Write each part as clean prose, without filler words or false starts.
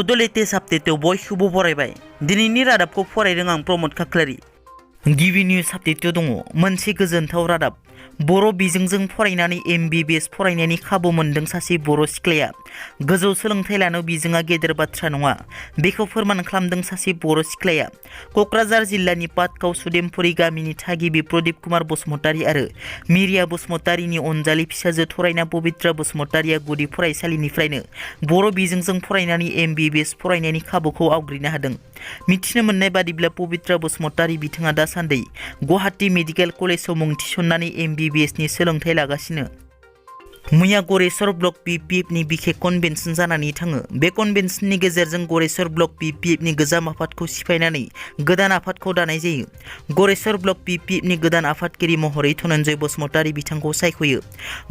बड' लेटेस्ट आपडेटआव बयखौबो बरायबाय। दिनैनि रादाबखौ फरायदों आं प्रमद खाख्लारि। गिबि निउज आपडेटआव दङ मोनसे गोजोनथाव रादाब। बर' बिजोंजों फरायनानै MBBS फरायनायनि खाबु मोनदों सासे बर' सिख्लाया। गोजौ सोलोंथाइ लानो बिजोङा गेदेर बाथ्रा नङा, बेखौ फोरमान खालामदों सासे बर' सिख्लाया। क'क्राझार जिल्लानि पाटगाव सुदेमपुरि गामिनि थागिबि प्रदीप कुमार बसुमतारी आरो मिरिया बसुमतारीनि अनजालि फिसाजो थरायना पबित्रा बसुमतारीया गुदि फरायसालिनिफ्रायनो बर' बिजोंजों फरायनानै MBBS फरायनायनि खाबुखौ आवग्रिनो हादों। मिथिनो मोननाय बादिब्ला पबित्रा बसुमतारी बिथाङा दासान्दि गुवाहाटी मेडिकेल कलेजाव मुं थिसननानै MBBS नि सोलोंथाइ लागासिनो। मैया गरेस्वर ब्लक BPF नि बिखेक कनभेनसन जानानै थाङो। बे कनभेनसननि गेजेरजों गरेस्वर ब्लक BPF नि गोजाम आफादखौ सिफायनानै गोदान आफादखौ दानाय जायो। गरेस्वर ब्लक BPF नि गोदान आफादगिरि महरै धनन्जय बसुमतारी बिथांखौ सायख'यो।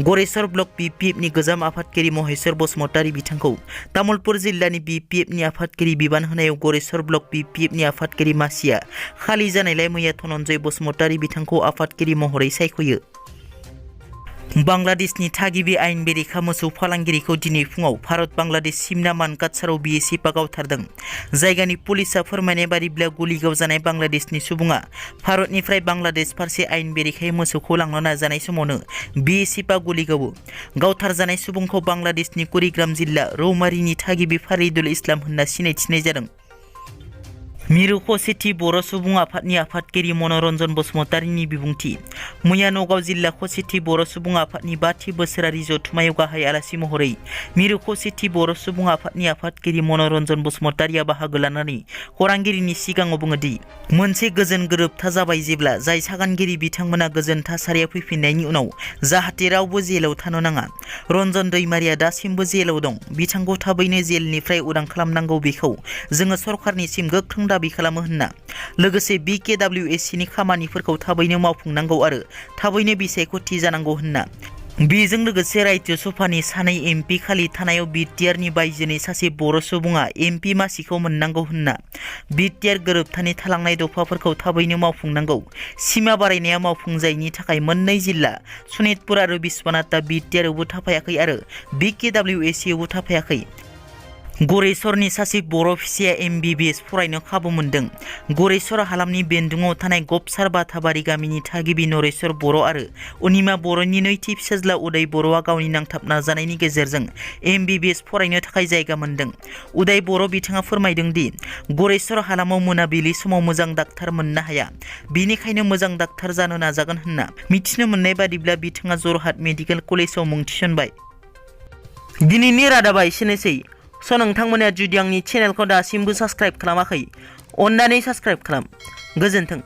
गरेस्वर ब्लक BPF नि गोजाम आफादगिरि महेश्वर बसुमतारी बिथांखौ तामुलपुर जिल्लानि BPF नि आफादगिरि बिबान होनायाव गरेस्वर ब्लक BPF नि आफादगिरि मासिया खालि जानायलाय मैया धनन्जय बसुमतारी बिथांखौ आफादगिरि महरै सायख'यो। बांलादेशनि थागिबि आयेन बेरेखा मोसौ फालांगिरिखौ दिनै फुङाव भारत बांलादेश सिमना मानकाटसाराव BSFआ गावथारदों। जायगानि पुलिसआ फोरमायनाय बादिब्ला गुलि गावजानाय बांलादेशनि सुबुङा भारतनिफ्राय बांलादेश फारसे आयेन बेरेखायै मोसौखौ लांनो नाजानाय समावनो BSFआ गुलि गावो। गावथारजानाय सुबुंखौ बांलादेशनि कुरिग्राम जिल्ला रौमारिनि थागिबि फारिदुल इस्लाम होनना सिनायथिनाय जादों। मिरु खौसेथि बर' सुबुं आफादनि आफादगिरि मनरन्जन बसुमतारीनि बिबुंथि। मैया नगाव जिल्ला खौसेथि बर' सुबुं आफादनि 5थि बोसोरारि जथुम्मायाव गाहाय आलासि महरै मिरु खौसेथि बर' सुबुं आफादनि आफादगिरि मनरन्जन बसुमतारीया बाहागो लानानै खौरांगिरिनि सिगाङाव बुङो दि मोनसे गोजोन गोरोबथा जाबाय जेब्ला जाय सागानगिरि बिथांमोना गोजोन थासारिया फैफिननायनि उनाव जाहाथे रावबो जेलाव थानो नाङा। रन्जन दैमारिया दासिमबो जेलाव दं, बिथांखौ थाबैनो जेलनिफ्राय उदां खालामनांगौ बेखौ जोङो सरकारनिसिम गोख्रों दाबि खालामो होनना। लोगोसे BKWSC नि खामानिफोरखौ थाबैनो मावफुंनांगौ आरो थाबैनो बिसायख'थि जानांगौ होनना। बेजों लोगोसे रायजो सभानि सानै MP खालि थानायाव BTR नि बायजोनि सासे बर' सुबुङा MP मासिखौ मोननांगौ होनना। BTR गोरोबथानि थालांनाय दफाफोरखौ थाबैनो मावफुंनांगौ। सिमा बारायनाया मावफुंजायैनि थाखाय मोननै जिल्ला सनितपुर आरो बिश्वनाथआ BTR आवबो थाफायाखै आरो BKWSC आवबो थाफायाखै। गरेस्वरनि सासे बर' फिसाया MBBS फरायनो खाबु मोनदों। गरेस्वर हालामनि बेन्दुङाव थानाय गबसार बाथाबारि गामिनि थागिबि नरेश्वर बर' आरो अनिमा बर'नि नैथि फिसाज्ला उदय बर'आ गावनि नांथाब नाजानायनि गेजेरजों MBBS फरायनो थाखाय जायगा मोनदों। उदय बर' बिथाङा फोरमायदों दि गरेस्वर हालामाव मोनाबिलि समाव मोजां डाक्टार मोननो हाया, बेनिखायनो मोजां डाक्टार जानो नाजागोन होनना। मिथिनो मोननाय बादिब्ला बिथाङा जरहाट मेडिकेल कलेजाव मुं थिसनबाय। दिनैनि रादाबा एसेनोसै। नोंथांमोना जुदि आंनि चेनेलखौ दासिमबो साबस्क्राइब खालामाखै, अन्नानै साबस्क्राइब खालाम। गोजोन्थों।